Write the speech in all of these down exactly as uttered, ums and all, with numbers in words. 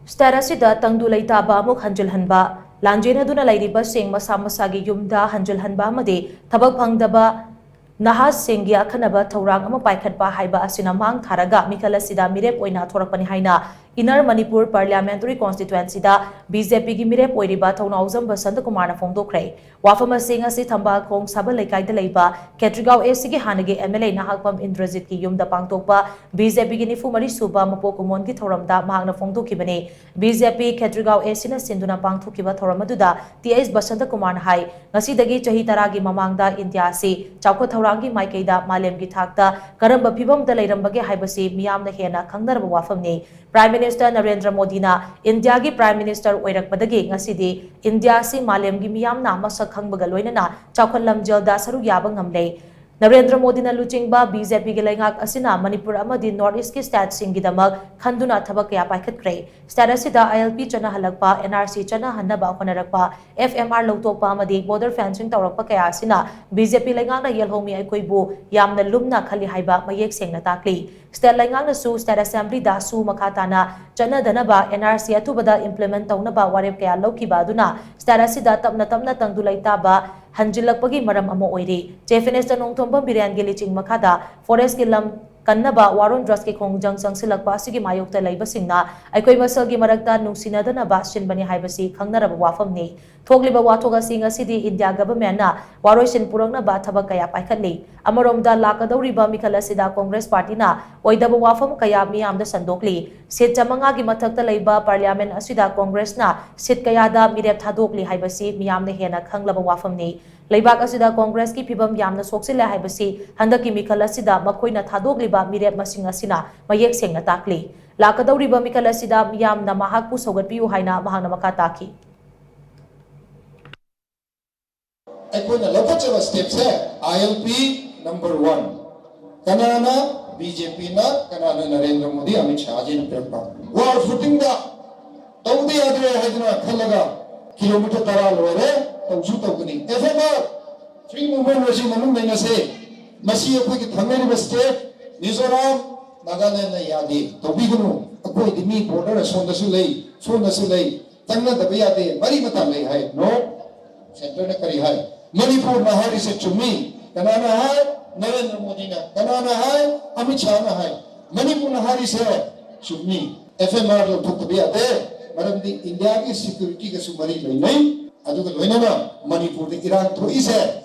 State ꯑꯁꯤꯗ ꯇꯪꯗꯨ ꯂꯩꯇꯥꯕ ꯑꯃꯨꯛ ꯍꯟꯖꯤꯜꯍꯟꯕ, ꯂꯥꯟꯖꯦꯟꯅꯗꯨꯅ ꯂꯩꯔꯤꯕꯁꯤꯡ ꯃꯁꯥ ꯃꯁꯥꯒꯤ ꯌꯨꯝꯗ ꯍꯟꯖꯤꯜꯍꯟꯕ ꯑꯃꯗꯤ ꯊꯕꯛ ꯐꯪꯗꯕ ꯅꯍꯥꯁꯤꯡꯒꯤ ꯑꯈꯟꯅꯕ ꯊꯧꯔꯥꯡ ꯑꯃ ꯄꯥꯏꯈꯠꯄ ꯍꯥꯏꯕ ꯑꯁꯤꯅ ꯃꯥꯡ ꯊꯥꯔꯒ ꯃꯤꯈꯜ ꯑꯁꯤꯗ ꯃꯤꯔꯦꯞ ꯑꯣꯏꯅ ꯊꯣꯔꯛꯄꯅꯤ ꯍꯥꯏꯅ Inner Manipur Parliamentary Constituencyꯗ BJPꯒꯤ ꯃꯤꯔꯦꯞ ꯑꯣꯏꯔꯤꯕ ꯊꯧꯅꯥꯎꯖꯝ ꯕꯁꯟꯇ ꯀꯨꯃꯥꯔꯅ ꯐꯣꯡꯗꯣꯛꯈ꯭ꯔꯦ꯫ ꯋꯥꯐꯝ ꯑꯁꯤ ꯉꯁꯤ ꯊꯝꯕꯥꯜ ꯈꯣꯡ ꯁꯥꯕꯜ ꯂꯩꯀꯥꯏꯗ ꯂꯩꯕ ꯈꯦꯇ꯭ꯔꯤꯒꯥꯎ ACꯒꯤ ꯍꯥꯟꯅꯒꯤ MLA ꯅꯍꯥꯛꯄꯝ ꯏꯟꯗ꯭ꯔꯖꯤꯠꯀꯤ ꯌꯨꯝꯗ ꯄꯥꯡꯊꯣꯛꯄ BJPꯒꯤ ꯅꯤꯐꯨ ꯃꯔꯤ ꯁꯨꯕ ꯃꯄꯣꯛ ꯀꯨꯝꯑꯣꯟꯒꯤ ꯊꯧꯔꯝꯗ ꯃꯍꯥꯛꯅ ꯐꯣꯡꯗꯣꯛꯈꯤꯕꯅꯤ꯫ BJP ꯈꯦꯇ꯭ꯔꯤꯒꯥꯎ ACꯅ ꯁꯤꯟꯗꯨꯅ ꯄꯥꯡꯊꯣꯛꯈꯤꯕ ꯊꯧꯔꯝ ꯑꯗꯨꯗ Th ꯕꯁꯟꯇ ꯀꯨꯃꯥꯔꯅ ꯍꯥꯏ, ꯉꯁꯤꯗꯒꯤ ꯆꯍꯤ ꯇꯔꯥꯒꯤ ꯃꯃꯥꯡꯗ ꯏꯟꯗꯤꯌꯥ ꯑꯁꯤ ꯆꯥꯎꯈꯠ ꯊꯧꯔꯥꯡꯒꯤ ꯃꯥꯏꯀꯩꯗ ꯃꯥꯂꯦꯝꯒꯤ ꯊꯥꯛꯇ ꯀꯔꯝꯕ ꯐꯤꯚꯝꯗ ꯂꯩꯔꯝꯕꯒꯦ ꯍꯥꯏꯕꯁꯤ ꯃꯤꯌꯥꯝꯅ ꯍꯦꯟꯅ ꯈꯪꯅꯔꯕ ꯋꯥꯐꯝꯅꯤ꯫ Prime Minister ꯅꯔꯦꯟꯗ꯭ꯔ ꯃꯣꯗꯤꯅ ꯏꯟꯗꯤꯌꯥꯒꯤ Prime Minister ꯑꯣꯏꯔꯛꯄꯗꯒꯤ ꯉꯁꯤꯗꯤ ꯏꯟꯗꯤꯌꯥ ꯑꯁꯤ ꯃꯥꯂꯦꯝꯒꯤ ꯃꯤꯌꯥꯝꯅ ꯃꯁꯛ ꯈꯪꯕꯒ ꯂꯣꯏꯅꯅ ꯆꯥꯎꯈꯠ ꯂꯝꯖꯦꯜꯗ ꯁꯔꯨꯛ ꯌꯥꯕ ꯉꯝꯂꯦ꯫ ꯅꯔꯦꯟꯗ꯭ꯔ ꯃꯣꯗꯤꯅ ꯂꯨꯆꯤꯡꯕ BJPꯒꯤ ꯂꯩꯉꯥꯛ ꯑꯁꯤꯅ ꯃꯅꯤꯄꯨꯔ ꯑꯃꯗꯤ North Eastꯀꯤ stateꯁꯤꯡꯒꯤꯗꯃꯛ ꯈꯟꯗꯨꯅ ꯊꯕꯛ ꯀꯌꯥ ꯄꯥꯏꯈꯠꯈ꯭ꯔꯦ꯫ State ꯑꯁꯤꯗ ILP ꯆꯠꯅꯍꯜꯂꯛꯄ, NRC ꯆꯠꯅꯍꯟꯅꯕ ꯍꯣꯠꯅꯔꯛꯄ, FMR ꯂꯧꯊꯣꯛꯄ ꯑꯃꯗꯤ border fencing ꯇꯧꯔꯛꯄ ꯀꯌꯥ ꯑꯁꯤꯅ BJP ꯂꯩꯉꯥꯛꯅ ꯌꯦꯜꯍꯧꯃꯤ ꯑꯩꯈꯣꯏꯕꯨ ꯌꯥꯝꯅ ꯂꯨꯝꯅ ꯈꯜꯂꯤ ꯍꯥꯏꯕ ꯃꯌꯦꯛ ꯁꯦꯡꯅ ꯇꯥꯛꯂꯤ꯫ State ꯂꯩꯉꯥꯛꯅꯁꯨ State Assemblyꯗ ꯁꯨ ꯃꯈꯥ ꯇꯥꯅ ꯆꯠꯅꯗꯅꯕ NRC ꯑꯊꯨꯕꯗ implement ꯇꯧꯅꯕ ꯋꯥꯔꯦꯞ ꯀꯌꯥ ꯂꯧꯈꯤꯕ ꯑꯗꯨꯅ state ꯑꯁꯤꯗ ꯇꯞꯅ ꯇꯞꯅ ꯇꯪꯗꯨ ꯂꯩꯇꯥꯕ ꯍꯟꯖꯤꯜꯂꯛꯄꯒꯤ ꯃꯔꯝ ꯑꯃ ꯑꯣꯏꯔꯤ꯫ Chief Minister ꯅꯣꯡꯊꯣꯝꯕꯝ ꯕꯤꯔꯦꯟꯒꯤ ꯂꯤꯆꯤꯡ ꯃꯈꯥꯗ forestꯀꯤ ꯂꯝ ꯀꯟꯅꯕ war on drugsꯀꯤ ꯈꯣꯡꯖꯪ ꯆꯪꯁꯤꯜꯂꯛꯄ ꯑꯁꯤꯒꯤ ꯃꯥꯌꯣꯛꯇ ꯂꯩꯕꯁꯤꯡꯅ ꯑꯩꯈꯣꯏ ꯃꯁꯦꯜꯒꯤ ꯃꯔꯛꯇ ꯅꯨꯡꯁꯤꯅꯗꯅꯕ ꯁꯤꯟꯕꯅꯤ ꯍꯥꯏꯕꯁꯤ ꯈꯪꯅꯔꯕ ꯋꯥꯐꯝꯅꯤ꯫ ꯊꯣꯛꯂꯤꯕ ꯋꯥꯊꯣꯛ ꯑꯁꯤ ꯉꯁꯤꯗꯤ India Governmentꯅ ꯋꯥꯔꯣꯏꯁꯤꯟ ꯄꯨꯔꯛꯅꯕ ꯊꯕꯛ ꯀꯌꯥ ꯄꯥꯏꯈꯠꯂꯤ꯫ ꯑꯃꯔꯣꯝꯗ ꯂꯥꯛꯀꯗꯧꯔꯤꯕ ꯃꯤꯈꯜ ꯑꯁꯤꯗ Congress Partyꯅ ꯑꯣꯏꯗꯕ ꯋꯥꯐꯝ ꯀꯌꯥ ꯃꯤꯌꯥꯝꯗ ꯁꯟꯗꯣꯛꯂꯤ꯫ Seat ꯆꯥꯃꯉꯥꯒꯤ ꯃꯊꯛꯇ ꯂꯩꯕ Parliament ꯑꯁꯤꯗ Congressꯅ seat ꯀꯌꯥꯗ ꯃꯤꯔꯦꯞ ꯊꯥꯗꯣꯛꯂꯤ ꯍꯥꯏꯕꯁꯤ ꯃꯤꯌꯥꯝꯅ ꯍꯦꯟꯅ ꯈꯪꯂꯕ ꯋꯥꯐꯝꯅꯤ꯫ ꯂꯩꯕꯥꯛ ꯑꯁꯤꯗ Congressꯀꯤ ꯐꯤꯚꯝ ꯌꯥꯝꯅ ꯁꯣꯛꯆꯤꯜꯂꯦ ꯍꯥꯏꯕꯁꯤ ꯍꯟꯗꯛꯀꯤ ꯃꯤꯈꯜ ꯑꯁꯤꯗ ꯃꯈꯣꯏꯅ ꯊꯥꯗꯣꯛꯂꯤꯕ ꯃꯤꯔꯦꯞ ꯃꯁꯤꯡ ꯑꯁꯤꯅ ꯃꯌꯦꯛ ꯁꯦꯡꯅ ꯇꯥꯛꯂꯤ꯫ ꯂꯥꯛꯀꯗꯧꯔꯤꯕ ꯃꯤꯈꯜ ꯑꯁꯤꯗ ꯃꯤꯌꯥꯝꯅ ꯃꯍꯥꯛꯄꯨ ꯁꯧꯒꯠꯄꯤꯌꯨ ꯍꯥꯏꯅ ꯃꯍꯥꯛꯅ ꯃꯈꯥ ꯇꯥꯈꯤ꯫ ꯑꯩꯈꯣꯏꯅ ꯂꯧꯈꯠꯆꯕ stepꯁꯦ ILP number one꯫ ꯀꯅꯥꯅ? BJPꯅ꯫ ꯀꯅꯥꯅ? ꯅꯔꯦꯟꯗ꯭ꯔ ꯃꯣꯗꯤ, ꯑꯃꯤꯠ ꯁꯥꯍꯖꯤꯅ ꯄꯤꯔꯛꯄ꯫ War footingꯗ ꯇꯧꯗ ꯌꯥꯗ꯭ꯔꯦ ꯍꯥꯏꯗꯅ ꯈꯜꯂꯒ kilometre ꯇꯔꯥ ꯂꯣꯏꯔꯦ, ꯇꯧꯁꯨ ꯇꯧꯒꯅꯤ꯫ FMR, free movement regime ꯑꯃꯨꯛ ꯅꯩꯅꯁꯦ꯫ ꯃꯁꯤ ꯑꯩꯈꯣꯏꯒꯤ ꯊꯪꯅꯔꯤꯕ state ꯃꯤꯖꯣꯔꯥꯝ, ꯅꯥꯒꯥꯂꯦꯟꯗꯅ ꯌꯥꯗꯦ, ꯇꯧꯕꯤꯒꯅꯨ꯫ ꯑꯩꯈꯣꯏꯗꯤ ꯃꯤ ꯕꯣꯔꯗꯔ ꯑꯁꯣꯝꯗꯁꯨ ꯂꯩ, ꯁꯣꯝꯗꯁꯨ ꯂꯩ, ꯆꯪꯅꯗꯕ ꯌꯥꯗꯦ, ꯃꯔꯤ ꯃꯇꯥ ꯂꯩ ꯍꯥꯏ꯫ ꯅꯣ, ꯁꯦꯟꯇꯔꯅ ꯀꯔꯤ ꯍꯥꯏ? ꯃꯅꯤꯄꯨꯔꯅ ꯍꯥꯏꯔꯤꯁꯦ ꯆꯨꯝꯃꯤ꯫ ꯀꯅꯥꯅ ꯍꯥꯏ? ꯅꯔꯦꯟꯗ꯭ꯔ ꯃꯣꯗꯤꯅ꯫ ꯀꯅꯥꯅ ꯍꯥꯏ? ꯑꯃꯤꯠ ꯁꯥꯍꯅ ꯍꯥꯏ꯫ ꯃꯅꯤꯄꯨꯔꯅ ꯍꯥꯏꯔꯤꯁꯦ ꯆꯨꯝꯃꯤ꯫ ꯑꯦꯐ ꯑꯦꯝ ꯑꯥꯔ ꯂꯧꯊꯣꯛꯇꯕ ꯌꯥꯗꯦ, ꯃꯔꯝꯗꯤ ꯏꯟꯗꯤꯌꯥꯒꯤ ꯁꯦꯀ꯭ꯌꯨꯔꯤꯇꯤꯒꯁꯨ ꯃꯔꯤ ꯂꯩꯅꯩ꯫ ꯑꯗꯨꯒ ꯂꯣꯏꯅꯅ ꯃꯅꯤꯄꯨꯔꯗ ꯏꯔꯥꯡ ꯊꯣꯛꯏꯁꯦ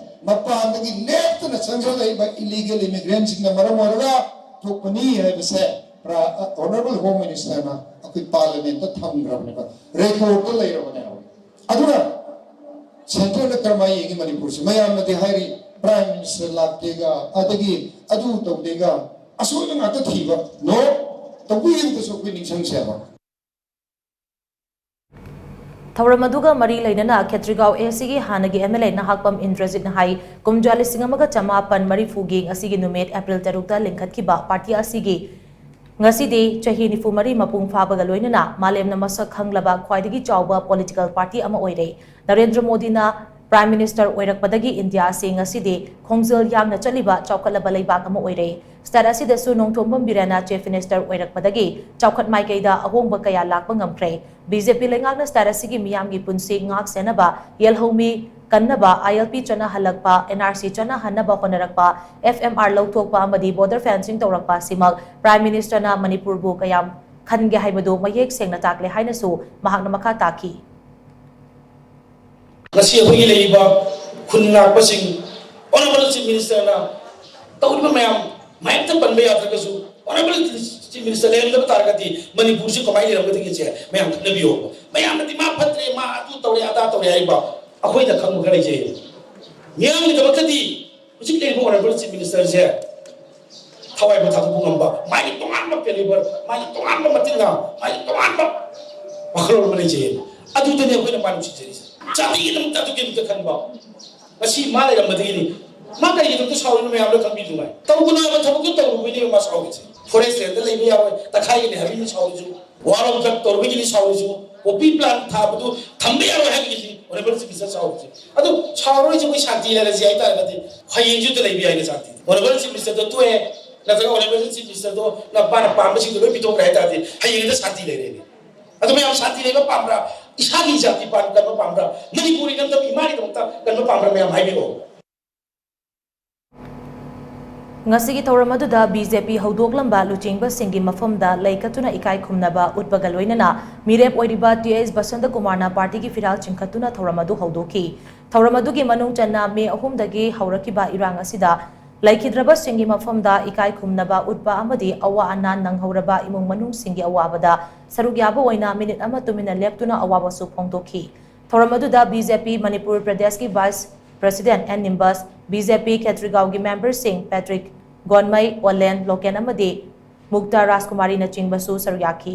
ꯃꯄꯥꯟꯗꯒꯤ ꯂꯦꯞꯇꯅ ꯆꯪꯁꯤꯜꯂꯛꯏꯕ ꯏꯂꯤꯒꯦꯜ ꯏꯃꯤꯒ꯭ꯔꯦꯟꯁꯤꯡꯅ ꯃꯔꯝ ꯑꯣꯏꯔꯒ ꯊꯣꯛꯄꯅꯤ ꯍꯥꯏꯕꯁꯦ ꯑꯣꯅꯔꯦꯕꯜ ꯍꯣꯝ ꯃꯤꯅꯤꯁꯇꯔꯅ ꯑꯩꯈꯣꯏ ꯄꯥꯔꯂꯤꯌꯥꯃꯦꯟꯠꯇ ꯊꯝꯈ꯭ꯔꯕꯅꯦꯕ, ꯔꯦꯀꯣꯔꯗꯇ ꯂꯩꯔꯕꯅꯦꯕ꯫ ꯑꯗꯨꯅ ꯁꯦꯟꯇꯔꯅ ꯀꯔꯝꯍꯥꯏꯅ ꯌꯦꯡꯉꯤ ꯃꯅꯤꯄꯨꯔꯁꯤ? ꯃꯌꯥꯝꯅꯗꯤ ꯍꯥꯏꯔꯤ, ꯄ꯭ꯔꯥꯏꯝ ꯃꯤꯅꯤꯁꯇꯔ ꯂꯥꯛꯇꯦꯒ, ꯑꯗꯒꯤ ꯑꯗꯨ ꯇꯧꯗꯦꯒ, ꯑꯁꯣꯏꯕ ꯉꯥꯛꯇ ꯊꯤꯕ꯫ ꯅꯣ, ꯇꯧꯕꯤꯔꯤꯕꯗꯨꯁꯨ ꯑꯩꯈꯣꯏ ꯅꯤꯡꯁꯤꯡꯁꯦꯕ꯫ ꯊꯧꯔꯝ ꯑꯗꯨꯒ ꯃꯔꯤ ꯂꯩꯅꯅ ꯈꯦꯇ꯭ꯔꯤꯒꯥꯎ ꯑꯦ ꯁꯤꯒꯤ ꯍꯥꯟꯅꯒꯤ ꯑꯦꯝ ꯑꯦꯜ ꯑꯦ ꯅꯍꯥꯛꯄꯝ ꯏꯟꯗ꯭ꯔꯖꯤꯠꯅ ꯍꯥꯏ, ꯀꯨꯝꯖꯥ ꯂꯤꯁꯤꯡ ꯑꯃꯒ ꯆꯃꯥꯄꯟ ꯃꯔꯤꯐꯨꯒꯤ ꯉꯁꯤꯒꯤ ꯅꯨꯃꯤꯠ ꯑꯦꯄ꯭ꯔꯤꯜ ꯇꯔꯨꯛꯇ ꯂꯤꯡꯈꯠꯈꯤꯕ ꯄꯥꯔꯇꯤ ꯑꯁꯤꯒꯤ ꯉꯁꯤꯗꯤ ꯆꯍꯤ ꯅꯤꯐꯨ ꯃꯔꯤ ꯃꯄꯨꯡ ꯐꯥꯕꯒ ꯂꯣꯏꯅꯅ ꯃꯥꯂꯦꯝꯅ ꯃꯁꯛ ꯈꯪꯂꯕ ꯈ꯭ꯋꯥꯏꯗꯒꯤ ꯆꯥꯎꯕ ꯄꯣꯂꯤꯇꯤꯀꯦꯜ ꯄꯥꯔꯇꯤ ꯑꯃ ꯑꯣꯏꯔꯦ꯫ ꯅꯔꯦꯟꯗ꯭ꯔ ꯃꯣꯗꯤꯅ ꯄ꯭ꯔꯥꯏꯝ ꯃꯤꯅꯤꯁꯇꯔ ꯑꯣꯏꯔꯛꯄꯗꯒꯤ ꯏꯟꯗꯤꯌꯥ ꯑꯁꯤ ꯉꯁꯤꯗꯤ ꯈꯣꯡꯖꯦꯜ ꯌꯥꯡꯅ ꯆꯠꯂꯤꯕ ꯆꯥꯎꯈꯠꯂꯕ ꯂꯩꯕꯥꯛ ꯑꯃ ꯑꯣꯏꯔꯦ꯫ ꯁ꯭ꯇꯦꯠ ꯑꯁꯤꯗꯁꯨ ꯅꯣꯡꯊꯣꯝꯕꯝ ꯕꯤꯔꯦꯟꯅ ꯆꯤꯐ ꯃꯤꯅꯤꯁꯇꯔ ꯑꯣꯏꯔꯛꯄꯗꯒꯤ ꯆꯥꯎꯈꯠ ꯃꯥꯏꯀꯩꯗ ꯑꯍꯣꯡꯕ ꯀꯌꯥ ꯂꯥꯛꯄ ꯉꯝꯈ꯭ꯔꯦ꯫ ꯕꯤ ꯖꯦ ꯄꯤ ꯂꯩꯉꯥꯛꯅ ꯁ꯭ꯇꯦꯠ ꯑꯁꯤꯒꯤ ꯃꯤꯌꯥꯝꯒꯤ ꯄꯨꯟꯁꯤ ꯉꯥꯛ ꯁꯦꯟꯅꯕ, ꯌꯦꯜꯍꯧꯃꯤ ꯀꯟꯅꯕ, ꯑꯥꯏ ꯑꯦꯜ ꯄꯤ ꯆꯠꯅꯍꯜꯂꯛꯄ, ꯑꯦꯟ ꯑꯥꯔ ꯁꯤ ꯆꯠꯅꯍꯟꯅꯕ ꯍꯣꯠꯅꯔꯛꯄ, ꯑꯦꯐ ꯑꯦꯝ ꯑꯥꯔ ꯂꯧꯊꯣꯛꯄ ꯑꯃꯗꯤ ꯕꯣꯔꯗꯔ ꯐꯦꯟꯁꯤꯡ ꯇꯧꯔꯛꯄ ꯑꯁꯤꯃꯛ ꯄ꯭ꯔꯥꯏꯝ ꯃꯤꯅꯤꯁꯇꯔꯅ ꯃꯅꯤꯄꯨꯔꯕꯨ ꯀꯌꯥꯝ ꯈꯟꯒꯦ ꯍꯥꯏꯕꯗꯨ ꯃꯌꯦꯛ ꯁꯦꯡꯅ ꯇꯥꯛꯂꯦ ꯍꯥꯏꯅꯁꯨ ꯃꯍꯥꯛꯅ ꯃꯈꯥ ꯇꯥꯈꯤ꯫ ꯉꯁꯤ ꯑꯩꯈꯣꯏꯒꯤ ꯂꯩꯔꯤꯕ ꯈꯨꯟ ꯉꯥꯛꯄꯁꯤꯡ, ꯑꯣꯅꯔꯦꯕꯜ ꯆꯤꯐ ꯃꯤꯅꯤꯁꯇꯔꯅ ꯇꯧꯔꯤꯕ ꯃꯌꯥꯝ, ꯃꯌꯥꯝꯇ ꯄꯟꯕ ꯌꯥꯗ꯭ꯔꯒꯁꯨ, ꯑꯣꯅꯔꯦꯕꯜ ꯆꯤꯐ ꯃꯤꯅꯤꯁꯇꯔ ꯂꯩꯔꯝꯗꯕ ꯇꯥꯔꯒꯗꯤ ꯃꯅꯤꯄꯨꯔꯁꯤ ꯀꯃꯥꯏꯅ ꯂꯩꯔꯝꯒꯗꯒꯦꯁꯦ ꯃꯌꯥꯝ ꯈꯟꯅꯕꯤꯌꯣꯕ꯫ ꯃꯌꯥꯝꯅꯗꯤ ꯃꯥ ꯐꯠꯇ꯭ꯔꯦ, ꯃꯥ ꯑꯗꯨ ꯇꯧꯔꯦ, ꯑꯗꯥ ꯇꯧꯔꯦ ꯍꯥꯏꯕ ꯑꯩꯈꯣꯏꯅ ꯈꯪꯕ ꯈꯔ ꯂꯩꯖꯩ꯫ ꯃꯤꯌꯥꯝꯒꯤꯗꯃꯛꯇꯗꯤ ꯍꯧꯖꯤꯛ ꯂꯩꯔꯤꯕ ꯑꯣꯅꯔꯦꯕꯜ ꯆꯤꯐ ꯃꯤꯅꯤꯁꯇꯔꯁꯦ ꯊꯋꯥꯏꯕꯨ ꯊꯥꯗꯣꯛꯄ ꯉꯝꯕ, ꯃꯥꯒꯤ ꯇꯣꯉꯥꯟꯕ ꯀꯦꯂꯤꯕꯔ, ꯃꯥꯒꯤ ꯇꯣꯉꯥꯟꯕ ꯃꯇꯤꯟꯅ, ꯃꯥꯒꯤ ꯇꯣꯉꯥꯟꯕ ꯋꯥꯈꯜꯂꯣꯟ ꯑꯃ ꯂꯩꯖꯩꯌꯦꯕ꯫ ꯑꯗꯨꯗꯅꯤ ꯑꯩꯈꯣꯏꯅ ꯃꯥ ꯅꯨꯡꯁꯤꯖꯔꯤꯁꯦ꯫ ꯖꯥꯇꯤꯒꯤꯗꯃꯛꯇ ꯑꯗꯨꯒꯤꯗꯃꯛꯇ ꯈꯟꯕ꯫ ꯉꯁꯤ ꯃꯥ ꯂꯩꯔꯝꯕꯗꯒꯤꯅꯤ꯫ ꯃꯥ ꯀꯔꯤꯒꯤꯗꯃꯛꯇ ꯁꯥꯎꯔꯤꯅꯣ ꯃꯌꯥꯝꯅ ꯈꯪꯕꯤꯗꯨꯉꯥꯏ꯫ ꯇꯧꯒꯅꯨ ꯍꯥꯏꯕ ꯊꯕꯛꯇꯨ ꯇꯧꯔꯨꯕꯩꯅꯦꯕ ꯃꯥ ꯁꯥꯎꯔꯤꯁꯦ꯫ ꯐꯣꯔꯦꯁ ꯂꯦꯟꯗ ꯂꯩꯕ ꯌꯥꯔꯣꯏ, ꯇꯛꯈꯥꯏꯒꯅꯤ ꯍꯥꯏꯕꯒꯤꯅꯤ ꯁꯥꯎꯔꯤꯁꯨ꯫ ꯋꯥꯔꯧ ꯇꯧꯔꯨꯕꯒꯤꯅꯤ ꯁꯥꯎꯔꯤꯁꯨ꯫ ꯄꯣꯄꯤ ꯄ꯭ꯂꯥꯟ ꯊꯥꯕꯗꯨ ꯊꯝꯕ ꯌꯥꯔꯣꯏ ꯍꯥꯏꯕꯒꯤꯅꯤ ꯑꯣꯅꯔꯦꯕꯜ ꯆꯤꯐ ꯃꯤꯅꯤꯁꯇꯔ ꯁꯥꯎꯔꯤꯁꯦ꯫ ꯑꯗꯨ ꯁꯥꯎꯔꯣꯏꯁꯦ, ꯑꯩꯈꯣꯏ ꯁꯥꯟꯇꯤ ꯂꯩꯔꯁꯤ ꯍꯥꯏꯇꯥꯔꯒꯗꯤ ꯍꯌꯦꯡꯁꯨ ꯑꯗꯨ ꯂꯩꯕ ꯌꯥꯏꯅ ꯁꯥꯟꯇꯤ꯫ ꯑꯣꯅꯔꯦꯕꯜ ꯆꯤꯐ ꯃꯤꯅꯤꯁꯇꯔꯗꯣ ꯇꯣꯛꯑꯦ, ꯅꯠꯇ꯭ꯔꯒ ꯑꯣꯅꯔꯦꯕꯜ ꯆꯤꯐ ꯃꯤꯅꯤꯁꯇꯔꯗꯣ ꯅꯄꯥꯅ ꯄꯥꯝꯕꯁꯤꯡꯗꯣ ꯂꯣꯏ ꯄꯤꯊꯣꯛꯈ꯭ꯔꯦ ꯍꯥꯏ ꯇꯥꯔꯗꯤ ꯍꯌꯦꯡꯗ ꯁꯥꯟꯇꯤ ꯂꯩꯔꯦꯅꯦ꯫ ꯑꯗꯨ ꯃꯌꯥꯝ ꯁꯥꯟꯇꯤ ꯂꯩꯕ ꯄꯥꯝꯕ꯭ꯔꯥ? ꯏꯁꯥꯒꯤ ꯖꯥꯇꯤ ꯄꯥꯟ ꯀꯟꯕ ꯄꯥꯝꯕ꯭ꯔꯥ? ꯃꯅꯤꯄꯨꯔꯒꯤꯗꯃꯛꯇ, ꯏꯃꯥꯒꯤꯗꯃꯛꯇ ꯀꯟꯕ ꯄꯥꯝꯕ꯭ꯔꯥ? ꯃꯌꯥꯝ ꯍꯥꯏꯕꯤꯔꯛꯑꯣ꯫ ꯉꯁꯤꯒꯤ ꯊꯧꯔꯝ ꯑꯗꯨꯗ ꯕꯤ ꯖꯦ ꯄꯤ ꯍꯧꯗꯣꯛꯂꯝꯕ ꯂꯨꯆꯤꯡꯕꯁꯤꯡꯒꯤ ꯃꯐꯝꯗ ꯂꯩ ꯀꯠꯇꯨꯅ ꯏꯀꯥꯏ ꯈꯨꯝꯅꯕ ꯎꯠꯄꯒ ꯂꯣꯏꯅꯅ ꯃꯤꯔꯦꯞ ꯑꯣꯏꯔꯤꯕ ꯇꯤ ꯑꯦꯁ ꯕꯁꯟꯇ ꯀꯨꯃꯥꯔꯅ ꯄꯥꯔꯇꯤꯒꯤ ꯐꯤꯔꯥꯜ ꯆꯤꯡꯈꯠꯇꯨꯅ ꯊꯧꯔꯝ ꯑꯗꯨ ꯍꯧꯗꯣꯛꯈꯤ꯫ ꯊꯧꯔꯝ ꯑꯗꯨꯒꯤ ꯃꯅꯨꯡ ꯆꯟꯅ ꯃꯦ ꯑꯍꯨꯝꯗꯒꯤ ꯍꯧꯔꯛꯈꯤꯕ ꯏꯔꯥꯡ ꯑꯁꯤꯗ ꯂꯩꯈꯤꯗ꯭ꯔꯕꯁꯤꯡꯒꯤ ꯃꯐꯝꯗ ꯏꯀꯥꯏ ꯈꯨꯝꯅꯕ ꯎꯠꯄ ꯑꯃꯗꯤ ꯑꯋꯥ ꯑꯅꯥ ꯅꯪꯍꯧꯔꯕ ꯏꯃꯨꯡ ꯃꯅꯨꯡꯁꯤꯡꯒꯤ ꯑꯋꯥꯕꯗ ꯁꯔꯨꯛ ꯌꯥꯕ ꯑꯣꯏꯅ ꯃꯤꯅꯤꯠ ꯑꯃ ꯇꯨꯃꯤꯟꯅ ꯂꯦꯞꯇꯨꯅ ꯑꯋꯥꯕꯁꯨ ꯐꯣꯡꯗꯣꯛꯈꯤ꯫ ꯊꯧꯔꯝ ꯑꯗꯨꯗ ꯕꯤ ꯖꯦ ꯄꯤ ꯃꯅꯤꯄꯨꯔ ꯄ꯭ꯔꯗꯦꯁꯀꯤ vice president N Nimbus, B J P ꯈꯦꯇ꯭ꯔꯤꯒꯥꯎꯒꯤ ꯃꯦꯝꯕꯔꯁꯤꯡ ꯄꯦꯇ꯭ꯔꯤꯛ ꯒꯣꯟꯃꯩ, ꯑꯣꯂꯦꯟ ꯂꯣꯀꯦꯟ ꯑꯃꯗꯤ ꯃꯨꯛꯇꯥ ꯔꯥꯖꯀꯨꯃꯥꯔꯤꯅꯆꯤꯡꯕꯁꯨ ꯁꯔꯨꯛ ꯌꯥꯈꯤ꯫